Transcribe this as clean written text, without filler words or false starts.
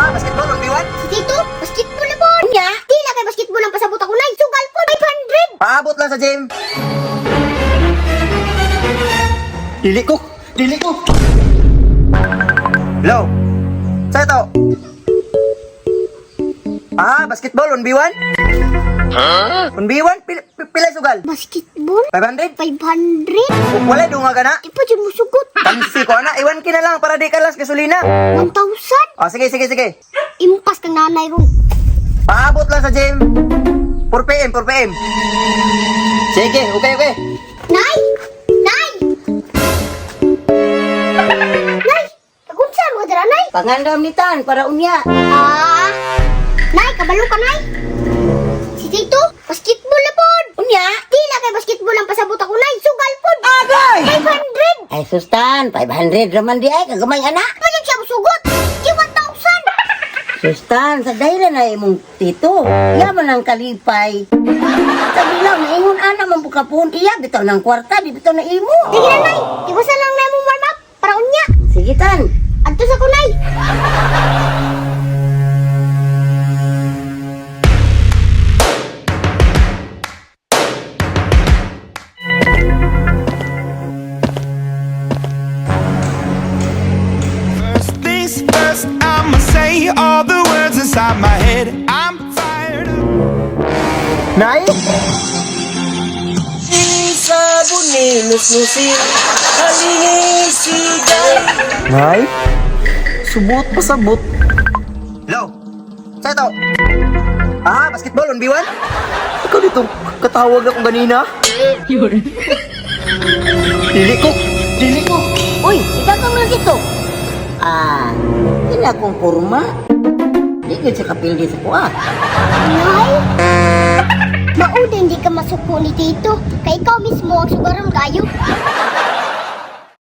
Basketball, 1v1? Si Tito, basketball na po. Unya? Di na kay basketball ang pasabot ako, Nay. Sugal po, 500. Paabot lang sa gym. Dili ko! Dili ko! Hello? Sa ito? Basketball, 1v1? Huh? 1v1? Pila sugal? Basketball? 500? 500? Wala, dunga ka na? Di pa dyan musugot. Tansi ko na, iwan ki na lang para di ka las gasolina. 1,000? Sige, sige, sige. Impas kang nanay ron. Paabot lang sa gym. 4 p.m., 4 p.m. Sige, okay. Nay! Nay! Nay! Kagunsa mo dira, Nay? Pangandam ni Tan para unya. Ah! Nay, kabalo ka, Nay. Si Tito, basketball na pod. Unya? Di na kay basketball ang pasabot ako, Nay. Sugal pod. Agay! 500! Ay sustan, 500 raman di ay kagamay ana. Pwede siya musugot. Di 1,000! Sustan, sa dahilan na imong tito. Iya man ang kalipay. Sa bilaw, naingon ana man bukapon. Iya, bitaw ng kwarta, di bitaw na imo. Sige na, Nay. Iwasan lang na mo warm up para unya. Sige, Tan. Adto sa kunay. First things first, I'ma say all the words inside my head. I'm fired up. Nay? Nay? Subot pa sabot. Hello? Sa ito? Basketball, 1v1? Ikaw dito, katawag ako ganina. Dili ko! Dili ko! Uy, idagang lang dito. Ah, hindi na akong kurma. Di ko siya kapildi sa kuha. Nay? Mauda hindi ka masuko ni Tito. Kay ikaw mismo ang sugaron kayo.